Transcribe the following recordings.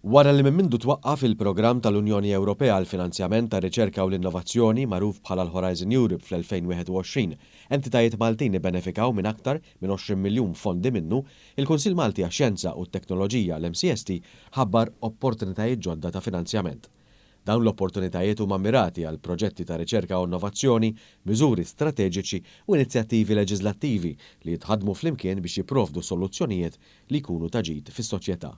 Wara li minn mindu twaqqaf il-programm tal-Unjoni Ewropea għall-finanzjament tar-riċerka u l-innovazzjoni magħruf bħala l-Horizon Europe fl-2021, entitajiet Maltin ibbenefikaw minn aktar minn 20 miljun fondi minnu, il-Kunsill Malti għax-Xjenza u t-Teknoloġija, l-MCST, ħabbar opportunitajiet ġodda ta' finanzjament. Dawn l-opportunitajiet huma mmirati għal proġetti ta' riċerka u innovazzjoni, miżuri strateġiċi u inizjattivi leġiżlattivi li jitħaddmu flimkien biex jipprovdu soluzzjonijiet li jkunu ta' ġid fis-soċjetà.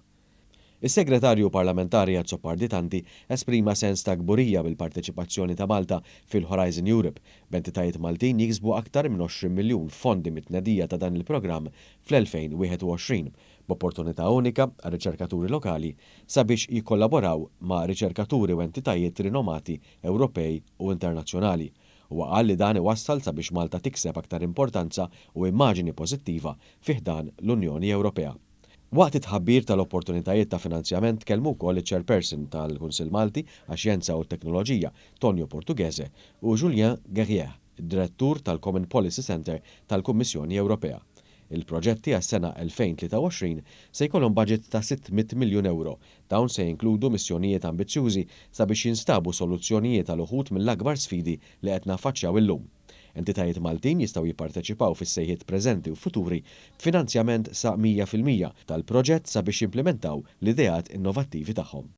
Is-Segretarju Parlamentari Azzopardi Tanti esprima sens ta' kburija bil-parteċipazzjoni ta' Malta fil-Horizon Europe, b'entitajiet Maltin jiksbu aktar minn 20 miljun fondi mit-tnedija ta' dan il-programm fl-2021, b'opportunità unika għar-riċerkaturi lokali sabiex jikkollaboraw ma' riċerkaturi u entitajiet rinomati Ewropej u internazzjonali. Huwa qal li dan iwassal sabiex Malta tikseb aktar importanza u immaġini pożittiva fi ħdan l-Unjoni Ewropea. Waqt it-tħabbir tal-opportunitajiet ta' finanzjament tkellmu wkoll iċ-Chairperson tal-Kunsill Malti għax-Xjenza u t-Teknoloġija, Tonio Portughese, u Julien Guerrier, id-Direttur tal-Common Policy Centre tal-Kummissjoni Ewropea. Il-proġetti għas-sena 2023 se jkollhom budget ta' 600 miljun ewro. Dawn se jinkludu missjonijiet ambizzjużi sabiex jinstabu soluzzjonijiet għal uħud mill-akbar sfidi li qed naffaċċjaw illum. Entitajiet Maltin jistgħu jipparteċipaw fis-sejħiet preżenti u futuri b'finanzjament sa 100% tal-proġett sabiex jimplementaw l-ideat innovattivi tagħhom.